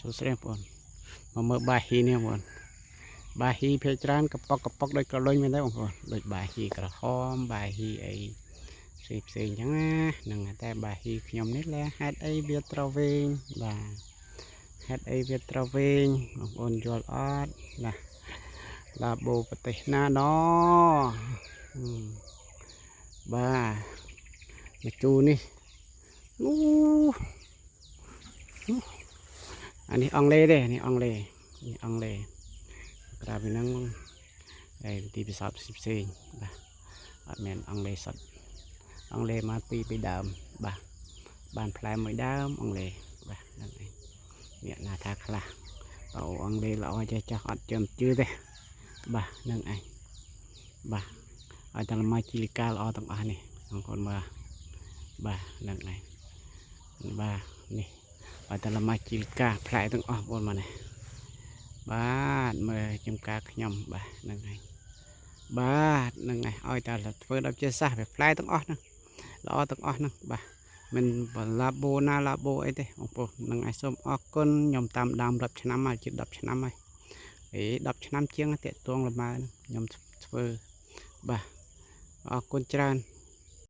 សួស្តីបងប្អូនមកមើលបាហ៊ីនេះបងប្អូនបាហ៊ីភាគច្រើនកប៉ុកកប៉ុកដូចក្រលុញមែនទេបងប្អូនដូចបាហ៊ីក្រហមបាហ៊ីអីផ្សេងផ្សេងអញ្ចឹងណាហ្នឹងតែបាហ៊ីខ្ញុំនេះលែហេតុអីវាត្រូវវែងបាទហេតុអីវាត្រូវវែងបងប្អូនយល់អត់ណាឡាបូប្រទេសណាណហឹមបាទមកជូនេះអូ អានេះអង់គ្លេសទេនេះអង់គ្លេសនេះអង់គ្លេសក្រៅពីហ្នឹងហើយទីពិសោធន៍ផ្សេងៗបាទអត់មែនអង់គ្លេសសុទ្ធអង់គ្លេសមកពីពីដើមបាទបានផ្លែមួយដើមអង់គ្លេសបាទហ្នឹងឯងអ្នកណាថាខ្លះបើអង់គ្លេសល្អចេះចាស់អត់ជឿជឿទេបាទហ្នឹងឯងបាទឲ្យតែមកជីលីកាល្អទាំងអស់នេះបងប្អូនមើលបាទហ្នឹងឯងបាទនេះ ឲ្យតែលម៉ាជីលកាផ្លែទាំងអស់បងមកនេះបាទមើលចំការខ្ញុំបាទហ្នឹងហើយបាទហ្នឹងហើយឲ្យតែធ្វើដល់ជាសាសវាផ្លែទាំងអស់ហ្នឹងល្អទាំងអស់ហ្នឹងបាទមិនបឡាបូណាឡាបូអីទេបងប្អូនហ្នឹងហើយសូមអរគុណខ្ញុំតាមដើមរាប់ឆ្នាំហើយជិត10ឆ្នាំហើយអេ10ឆ្នាំជាងតាក់ទងលម៉ើខ្ញុំធ្វើបាទអរគុណច្រើន។